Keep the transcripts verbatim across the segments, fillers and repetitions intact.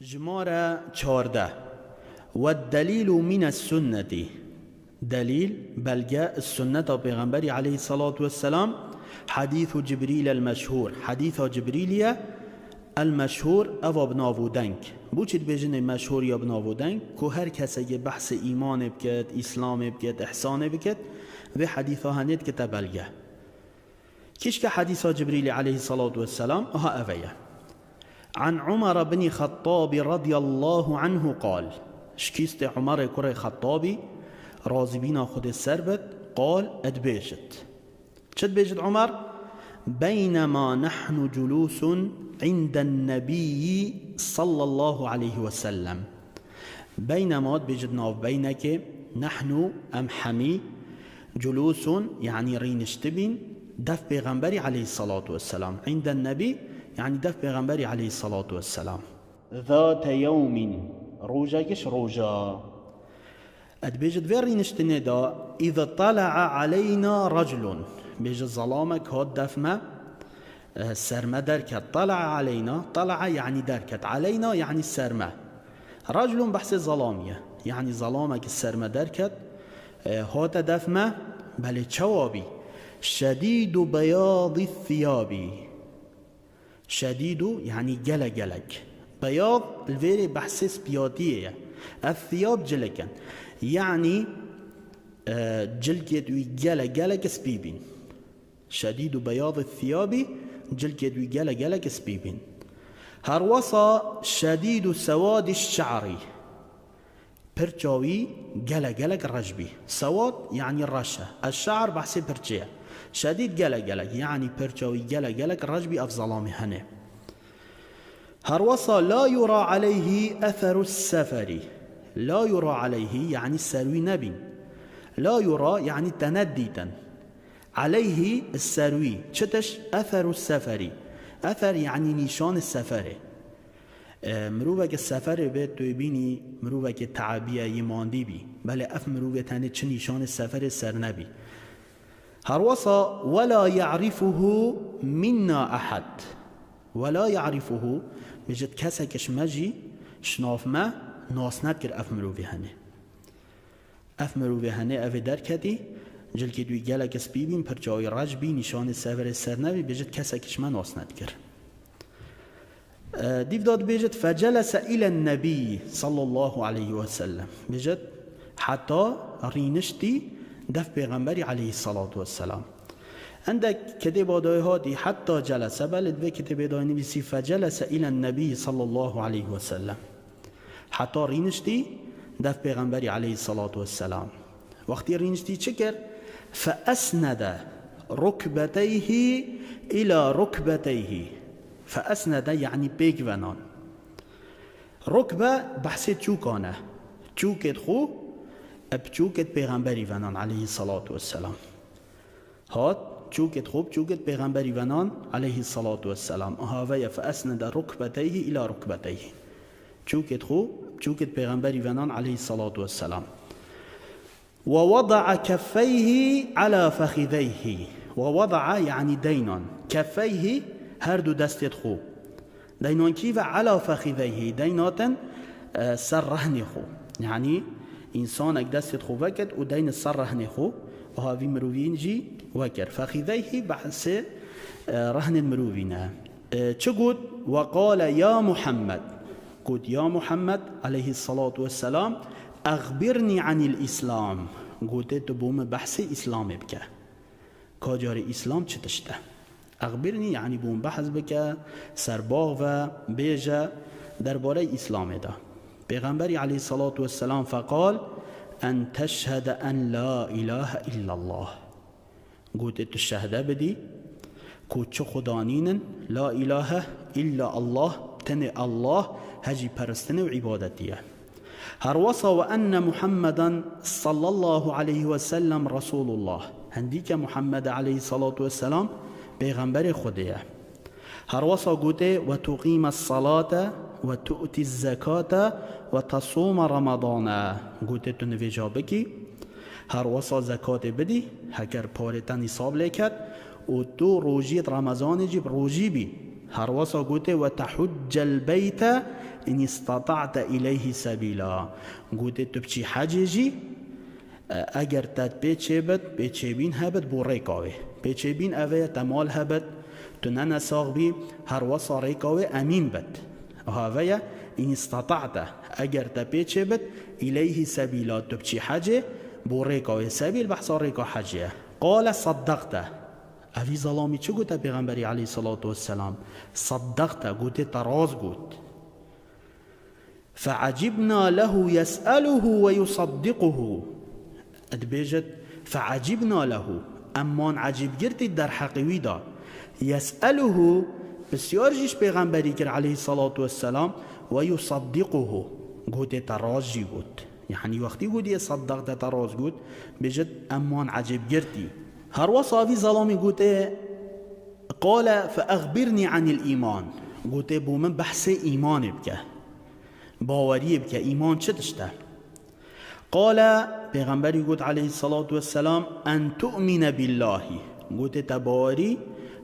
Jimare çardeh. Ve delîlu mine sunnetî. Delîl, belge, sunneta Pêxemberî aleyhissalatu vesselam, hadîsu Cibrîl el meşhûr. Hadîsa Cibrîlî ye, el meşhûr, eva bi nav û deng. Bo çi dibêjin ê meşhûr ya bi nav û deng? Ku her kesekê behsê îmanê bikit, îslamê bikit, îhsanê bikit, vê hadîsa henê dikite belge. Kişke hadîsa Cibrîlî aleyhissalatu vesselam, aha eve ye. An Umar bin Xettabî radiyallahu anhu qal. Şikîstê Umarê kurê Xettabî, razîbîna Xwedê ser bit, qal, dibêjit. Çi dibêjit Umar? Beynema nahnu culûsun inden nebiyyi sallallahu aleyhi ve sellem. Beynema dibêjit nav beynekê, nahnu, em hemî, culûsun, yanî rîniştibîn, def Pêxemberî aleyhissalatu vesselam. Înden nebî, yanî def Pêxemberî aleyhissalatu vesselam. Zate yewmîn, rojekiş roja. Dibêjit vê rîniştinê de, îz tela'a aleyna raclun. Bêjit zelamek hat def me, e, ser me derket. Tela'a aleyna, tela'a yanî derket. Aleyna yanî ser me. Raclun behsê zelamî ye. Yanî zelamek ser me derket, e, hate def me, belê çawa bî? Şedîdu beyadî thiyabî. Şedîdu, yanî gele gelek. Beyad, li vêrê behsê spiyatiyê ye. Ev thiyab cilek in. Yanî, e, cilkêt wî gele gelek spî bîn. Şedîdu beyadî thiyabî, cilkêt wî gele gelek spî bîn. Herwesa şedîdu sewadî şe'rî. Pirça wî gele gelek reş bî. Sewad, yanî reş e. Eş-şe'r behsê pirçê ye. Şedîd gele gelek, yanî pirça wî gele gelek reş bî, ev zelamê henê. Herwesa la yura aleyhî etheru seferî. La yura aleyhî, yanî ser wî nebîn. La yura, yanî te nedîtin. Aleyhî, ser wî. Çi tişt? Etheru seferî. Ether, yanî nîşanê seferê. E, miroveke seferê bê, tu yê bînî miroveke te'ebî ye, yê mandî bî. Belê ev mirovê tenê çi nîşanê seferê ser nebî. Herwesa, "Wela ya'rifuhu minna ehad." "Wela ya'rifuhu", bêjit kesek ji me jî, ji nav me, nas nedikir ev mirovê henê. Ev mirovê henê evê derketî, cilkê wî gelek spî bîn, pirça wî reş bî, nîşanê seferê ser nebî, bêjit kesek ji me nas nedikir. E, dîv da dibêjit, "Fecelese îlen nebî sallallahu aleyhi ve sellem." Bêjit, heta rîniştî def Pêxemberî aleyhissalatu vesselam. Endek kitêba dayê hatî, "Heta celese", belê divê kitêbê dayê nivîsî, "Fecelese îlen nebî sallallahu aleyhi ve sellem." Heta rîniştî def Pêxemberî aleyhissalatu vesselam. Wextî rîniştî çi kir? Fe esnede rukbeteyhî îla rukbeteyhî. Fe esnede, yanî pêk venan. Rukbe behsê çûkan e. Çûkêt xwe bi çûkêt Pêxemberî venan aleyhissalatu vesselam. Hat, çûkêt xwe bi çûkêt Pêxemberî venan aleyhissalatu vesselam. Aha ve ye, fe esnede rukbeteyhî îla rukbeteyhî. Çûkêt xwe bi çûkêt Pêxemberî venan aleyhissalatu vesselam. "Ve weda'a keffeyhi ala fexideyhi." "Ve weda'a", yanî deynan. "Keffeyhi", her du destêt xwe. Deynan kî ve? "Ala fexideyhi", deynatin, e, ser rehnê xwe. Yanî, însanek destêt xwe veket û deyni ser rehnê xwe. Aha vî mirovîn jî wekir. Fexideyhi behsê, e, rehnên mirovî ne. E, çi got? "Ve qale ya Muhammed." Got, "Ya Muhammed, aleyhissalatu vesselam, exbirnî anîl îslam." Gotê, "Tu bo min behsê îslamê bike. Ka carê îslam çi tişt e? Exbirnî, yanî bo min behs bike, serbax ve, bêje, derbarey îslamê de." Pêxemberî aleyhissalatu vesselam feqal, "En teşhede en la ilahe illallah." Gotê, "Tu şehde bidî ku çi xuda nînin, la ilahe illa Allah, tenê Allah, hejî peristinê û îbadetî ye. Herwesa ve enne Muhammeden sallallahu aleyhi ve sellem Resulullah." Hindîke Muhammed aleyhissalatu vesselam Pêxemberê Xwedê ye. Herwesa gotê, "Ve tuqîme salate ve tu'tî zekate ve tasûme Ramadane." Gotê, "Tu nivêja bikî." Herwesa zekatê bidî, heker parê te nîsab lê ket, û tu rojiyê Remezanê jî bi rojî bî. Herwesa gote, "Ve tehuccel beyte in istata'te ileyhi sebîla." Gote, "Tu biçî hecê jî, e, eger te pê çêbit, pê çêbîn hebit bo rêka wê. Pê çêbîn eve ye te mal hebit, tu ne nesax bî, herwesa rêka wê emîn bit. Eve ye, in istata'te, eger te pê çêbit, ileyhi sebîla, tu biçî hecê, bo rêka wê." Sebîl behsa rêka hecê ye. Qale saddaqte. Evî zelamî çi gote Pêxemberî aleyhissalatu vesselam? Saddaqte, gote te rast got. Fe'ecibna lehu yes'eluhu ve yusaddiquhu. Dibêjit, fe'ecibna lehu. Em man ecîbgirtî derheqê wî de. Yes'eluhu, pisyar jî ji Pêxemberî kir aleyhissalatu vesselam, ve yusaddiquhu. Gote te rast jî got. Yanî wextî gotiye saddaqte te rast got, bêjit em man ecêb girtî. Herwesa vî zelamî gote, qale fe exbirnî anil îman. Gote bo min behsê îmanê bike. Baweriyê bike, îman çi tişt e? Qale, Pêxemberî got aleyhissalatu vesselam, en tu'mine billahî. Gote te bawerî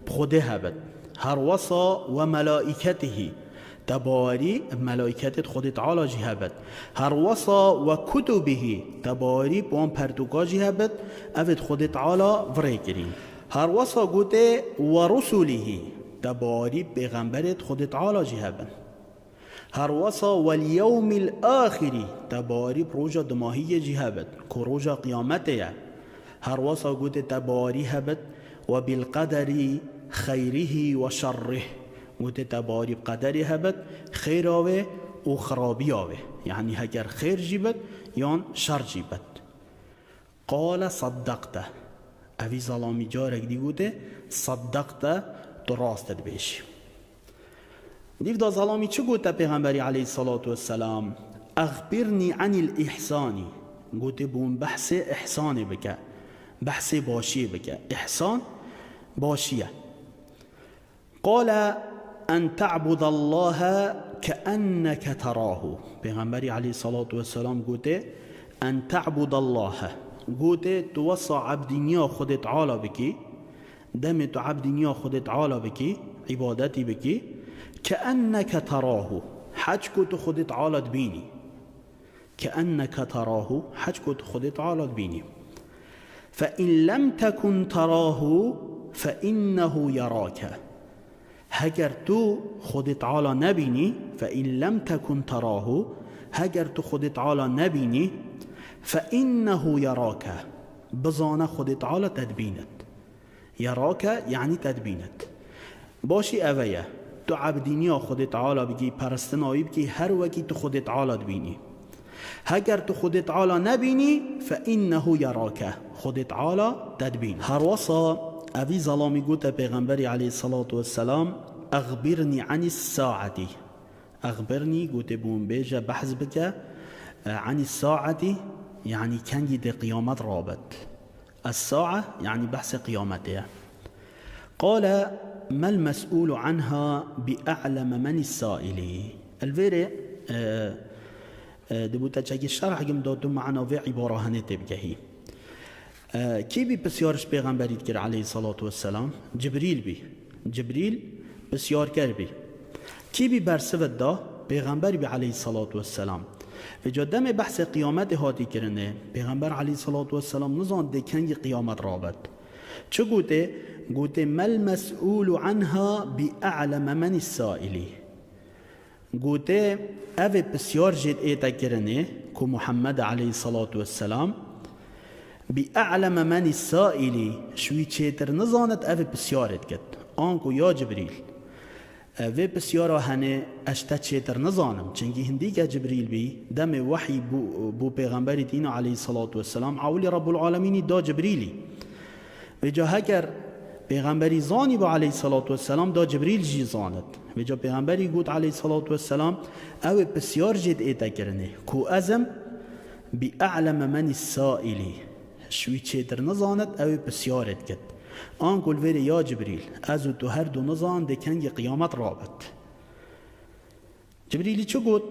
bi Xwedê hebit. Herwesa ve melaîketihî. Te bawerî bi melaîketê Xwedê Teala jî hebit. Herwesa ve kutubihî, te bawerî bi wan pertûka jî hebit, ev ê Xwedê Teala virê kirî. Herwesa gote ve rusulihî, te bawerî bi pêxemberê Xwedê Teala jî hebin. Herwesa wel yewmil axirî, te bawerî bi roja dimahiyê jî hebit, ku roja qiyametê ye. Herwesa gote te bawerî hebit, we bil qederî xeyrihî we şerrih. Gote te bawerî bi qederê hebit, xêra wê û xirabiya wê. Yanî heger xêr jî bit, yan şer jî bit. Qale saddaqte. Evî zelamî carek dî gote, saddaqte, tu rast dibêjî. Dîv da zelamî çi gote Pêxemberî aleyhissalatu vesselam? Exbirnî anil ihsanî. Gote bo min behsê ihsanê bike. Behsê başiyê bike. Ihsan başî ye. Qale en te'budallahe keenneke terahu. Pêxemberî aleyhissalatu vesselam gote, en te'budallahe. Gote tu wesa ebdîniya Xwedê Teala bikî, demê tu ebdîniya Xwedê Teala bikî, îbadetî bikî, keenneke terahu. Heçku tu Xwedê Teala dibînî. Keenneke terahu, heçku tu Xwedê Teala dibînî. Fe in lem tekun terahu, fe innehu yerake. Heger tu Xwedê Teala nebînî, fe in lem tekun terahu, heger tu Xwedê Teala nebînî, fe innehu yerake. Bizane Xwedê Teala te dibînit. Yerake, yanî te dibînit. Başî eve ye. Tu ebdîniya Xwedê Teala bikî, peristina wî bikî, her wekî tu Xwedê Teala dibînî. Heger tu Xwedê Teala nebînî, fe innehu yerake. Xwedê Teala te dibîn. Herwesa evî zelamî gote Pêxemberî aleyhissalatu vesselam, exbirnî anis saetî. Exbirnî, gote bo min bêje, behs bike, e, anis saetî, yanî kengî dê qiyamet rabit. Es-sa'a, yanî behsê qiyametê ye. Qale, mel mes'ûlu anha bi a'leme menis sa'ilî. Li vêrê, e, e, dibû te çekî şerh kim da tu mana vê îbara hinê tê bigehî. E, kî bî pisyar ji pêxemberî dikir aleyhissalatu vesselam? Cibrîl bî. Cibrîl pisyarker bî. Kî bî bersivit da? Pêxember bî aleyhissalatu vesselam. Vêca demê behsê qiyametê hatî kirinê, Pêxember aleyhissalatu vesselam nizan dê kengî qiyamet rabet. Çi gotê? Gotê, mel mes'ûlu anha bi a'leme menis sa'ilî. Gotê, ev ê pisyar jê ê te kirinê, ku Muhammed aleyhissalatu vesselam, bi a'leme menis sa'ilî, ji wî çêtir nizanit ev ê pisyarê dikit. Anku ya Cibrîl, e, vê pisyara henê ez ji te çêtir nizanim. Çinkî hindîke Cibrîl bî, demê wehyî bû, bû pêxemberî tîna aleyhissalatu vesselam, ewilî Rabbul Alemînî da Cibrîlî. Vêca heger pêxemberî zanî bû aleyhissalatu vesselam, da Cibrîl jî zanit. Vêca pêxemberî got aleyhissalatu vesselam, ew ê pisyar jê ê te kirinê, ku ez im bi a'leme menis sa'ilî. Ji wî çêtir nizanit, ew ê pisyarê dikit. Anku li vêrê ya Cibrîl, ez û tu her du nizan dê kengî qiyamet rabit. Cibrîlî çi got?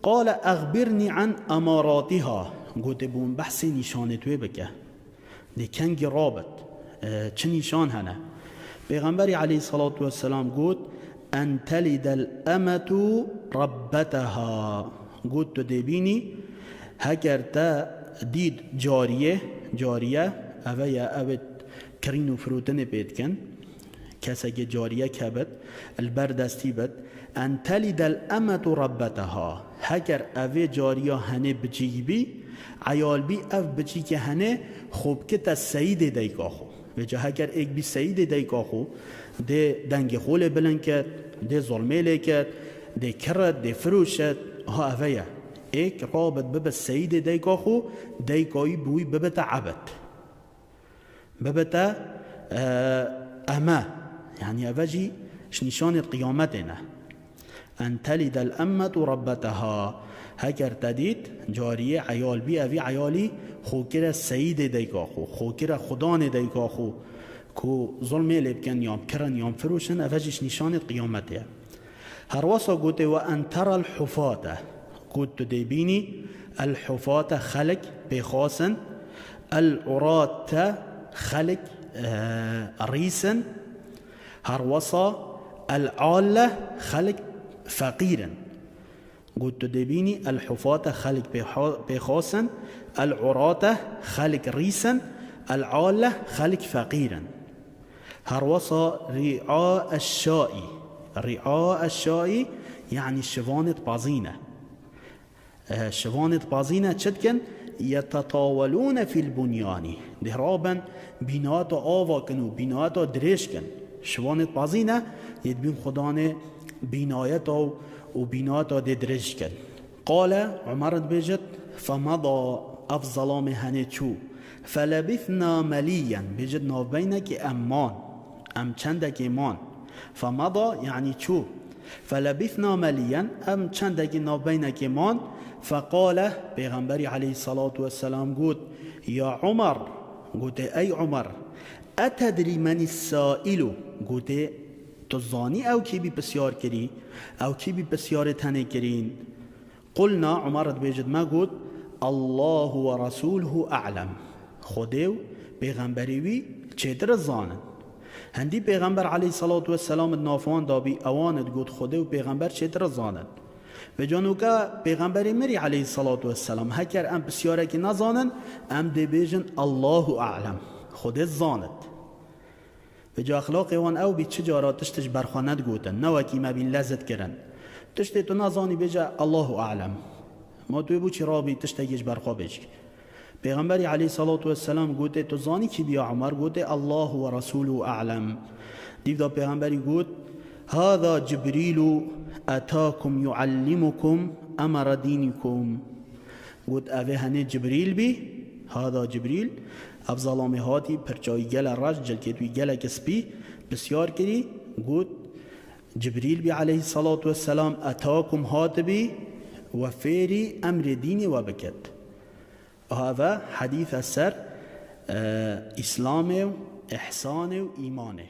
Qale exbirnî an emaratiha. Gotê bo min behsê nîşanêt wê bike. Dê kengî rabit. E, çi nîşan hene? Pêxemberî aleyhissalatu vesselam got, En telidel emetu rabbeteha. Got tu dê bînî, heger te dît cariyê, cariye, eve ye, ev ê kirîn û firotinê pê dikin. Kesekê cariyek hebit, li ber destî bit. En telidel emetu rabbeteha. Heger evê cariya henê biçîk bî, eyal bî, ev biçîkê henê xwe bikite seyîdê dayika xwe. Vêca heger êk bî seyîdê dayika xwe, dê dengê xwe lê bilind ket, dê zulmê lê ket, dê kiret, dê firoşet. Ha, eve ye. Êk rabit bibe seyîdê dayika xwe, dayika wî bi wî bibite ebed. Bibite, e, eme. Yanî eve jî ji nîşanê qiyametê ne. En telidel emmetu rabbeteha. Heger te dît, cariyê eyal bî, evî eyalî xwe kire seyîdê dayika xwe, xwe kire xudanê dayika xwe, ku zulmê lê bikin, yan bikirin, yan bifiroşin, eve jî ji nîşanê qiyametê ye. Herwesa gotê, "Ve en terel hufate." Got tu dê bînî, el hufate, xelk pêxasin, el urate, xelk, e, rîsin, herwesa el alle, xelk feqîr in. Got tu dê bînî, el hufate, xelk pêxa-, pêxasin, el urate, xelk rîsin, el alle, xelk feqîr in. Herwesa ri'a eşşaî. Ri'a eşşaî, yanî şivanê dipazîne. E, şivanê dipazîne çi dikin? Yetetawelûne fîl bunyanî. Dê rabin bînata ava kin û bînata dirêj kin. Şivanê dipazîne, yê dibîn xudanê bînayeta û, û bînata dê dirêj kin. Qale, Umar dibêjit, femeda, ev zelamê henê çû. Felebîthna melîyen, bêjit navbeynekê em man. Em çendekê man. Femeda, yanî çû. Felebîthna melîyen, em çendekî navbeynekê man. Feqale, Pêxemberî aleyhisselatu vesselam got, ya Umar, gotê, ey Umar, etedrî menî sailu? Gotê, tu zanî ew kî bî pisyar kirî? Ew kî bî pisyarê tenê kirîn? Qulna, Umar dibêjit, me got, Allahu ve Resûluhu a'lem. Xwedê û Pêxemberê wî çêtir zanin. Hindî Pêxember aleyhisselatu vesselam di nav wan dabî, ewan digot, Xwedê û Pêxember çêtir zanin. Vêca nûke Pêxemberê mirî aleyhisselatu vesselam, heker em pisyarekî nezanin, em dê bêjin, Allahu a'lem. Xwedê zanit. Vêca exlaqê wan ew bî, çi cara tişt ji ber xwe nedigotin, ne wekî me bîn lezit kirin. Tiştê tu nazanî bêje, Allahu a'lem. Ma tu yê bo çi rabî tiştekî ji ber xwe bêjî? Pêxemberî aleyhisselatu vesselam gotê, tu zanî kî bî ya Umar? Gotê, Allahu ve Resûluhu a'lem. Dîv de Pêxemberî got, hâzâ Cibrîlu etâkum yuallimukum emre dînikum. Got, evê henê Cibrîl bî, hada Cibrîl, ev zalamê hatî, pirça wî gele reş, cilkêt wî gelek spî, pisyar kirî, got, Cibrîl bî aleyhisselatu vesselam, etakum hatibî, we fêrî emrê dînê we bikit. Aha, eve hedîse ser, e, Îslamê û îhsanê û îmanê.